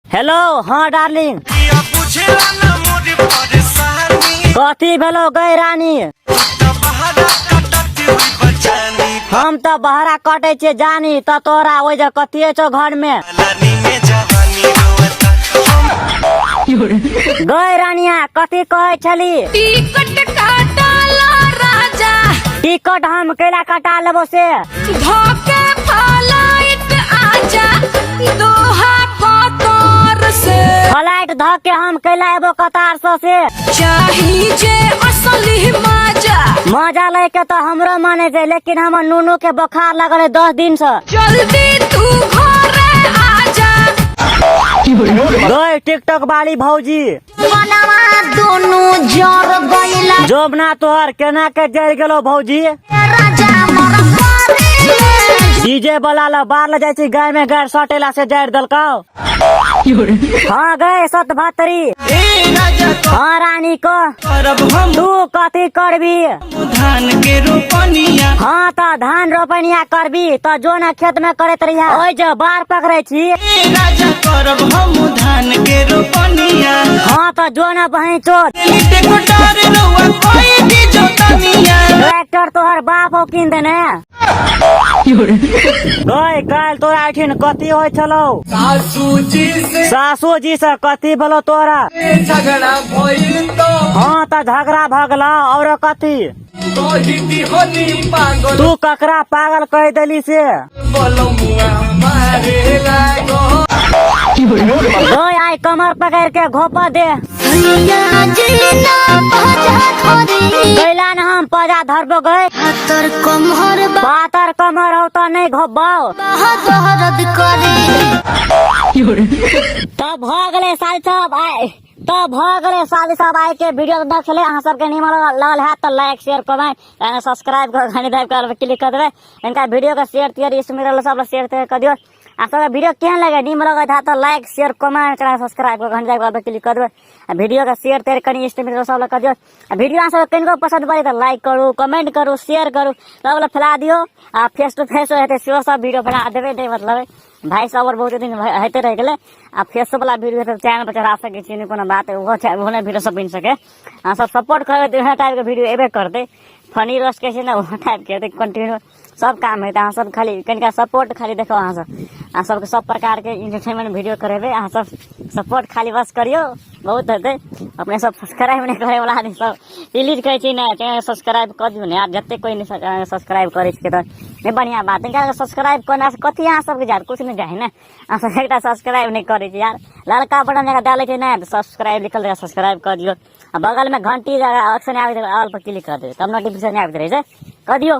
Hello. हाँ darling, कथी भेलो गई रानी? हम तऽ बहरा कटै छियै जानी तऽ तोरा ओहि जे कथी छौ घर में? गई रानिया, कथी कहै छली? टिकट काटला राजा। टिकट हम कैला कटा लेबो से? धोके फ्लाइट आजा दोहा कतार से। फ्लाइट धऽ के हम कैला एबो कतार से से? चाही जे असली मजा। मजा लै के तऽ हमरो मन छै, लेकिन हमर नुनू के बोखार लगल है 10 दिन से। जल्दी तू घरे आजा। गई टिकटॉक वाली भौजी, बनवा दोनों जर गइला। जोबना तोहर केना के जर गेलो भौजी? राजा मोर करे। डीजे वाला ला बाहर ले जाइ छी, गाय में गाय सटेला से जड़ देलकौ। हाँ गए सत भातरी। ए राजा। हाँ रानी को। करब हम। तू कथी करबी? धान के रोपनिया। हाँ, तऽ धान रोपनिया करबी तऽ जो न खेत में करैत रहिया, ओहि जे बार पकड़ै छी। ए राजा, करब हम धान के रोपनिया। हाँ, तऽ जो न बहिन चोत। लिटे कोटार रउआ कोई भी जोतनिया। ट्रैक्टर तोहर बाप हो किन देने? गई, काल्हि तोरा एठिन कथी होइ छलौ? सासू जी से। सासू जी से कथी भेलौ तोरा? झगड़ा भइल तो। हाँ, तऽ झगड़ा भऽ गेलौ, औरो कथी? कही दिहनी पागल। तू ककरा पागल कहि देली से? बलमुआ मारे लागो। गई, आइ कमर पकड़ के घोप दे। सैया जी ना पजा धरी। कैला न हम पजा धरबो गए? हातर कमहर। पातर कमर हो तऽ नहि घोपबौ। दर्द करे। तब भऽ गेलै साली सब आइ, तब भऽ गेलै साली सब। आइ के वीडियो देखले अहाँ सबके नीमन लगल हैत तऽ like, share, comment and subscribe कर घंटी दाबि कर क्लिक कर देबै। इनका वीडियो के शेयर तेयर इसमें सब शेयर तेयर कर दियौ। आ सबके वीडियो केहन लगे, नीमन लगत हैत तऽ लाइक, शेयर, कमेंट कर सब्सक्राइब कर घंटी दाबि कर क्लिक कर देबै। आ वीडियो के शेयर तेयर कनि इष्ट मित्र सब लग कर दियौ। आ वीडियो अहाँ सबके कनिको पसंद पड़े तऽ लाइक करू, कमेंट करू, शेयर करू, सब लग फैला दियौ। आ फेस टू फेस हेतै सेहो सब वीडियो बना देबै। नहि मतलब भाई सब और बहुत दिन होइते रहि गेलै। आ फेसो वाला वीडियो तऽ चैनल पर चढ़ा सकै छी, नहि कोनो बात, ओहो ओहो नहि वीडियो सब बनि सकै। अहाँ सब सपोर्ट करबै तऽ इएह टाइपके वीडियो एबे करतै। फनी रोस्ट कहै छै ने, ओहो टाइपके हेतै कंटिन्यू, सब काम हेतै। अहाँ सब खाली कनिका सपोर्ट खाली देखो। अहाँ सब, अहाँ सबके सब प्रकारके इंटरटेनमेंट वीडियो करेबै। अहाँ सब सपोर्ट खाली बस करियौ, बहुत हेतै। अपने सब सब्सक्राइब नहि करे वाला आदमी सब, प्लीज कहै छी ने, चैनल सब्सक्राइब कऽ दियौ ने यार। जते कोइ नहि सब्सक्राइब करै छै तऽ नहि बढ़िआँ बात। सब्सक्राइब करना से कथी अहाँ सबके जायत? कुछ नहि जाइ ने। अहाँ सब एकटा सब्सक्राइब नहि करै छी यार। ललका बटन जगह डालै छै ने, सब्सक्राइब लिखल रहै, सब्सक्राइब कऽ दियौ। आ बगलमे घंटी ऑप्शन आबैत रहै, ऑल पर क्लिक कऽ देबै, तब नोटिफिकेशन आबैत रहै छै, कऽ दियौ।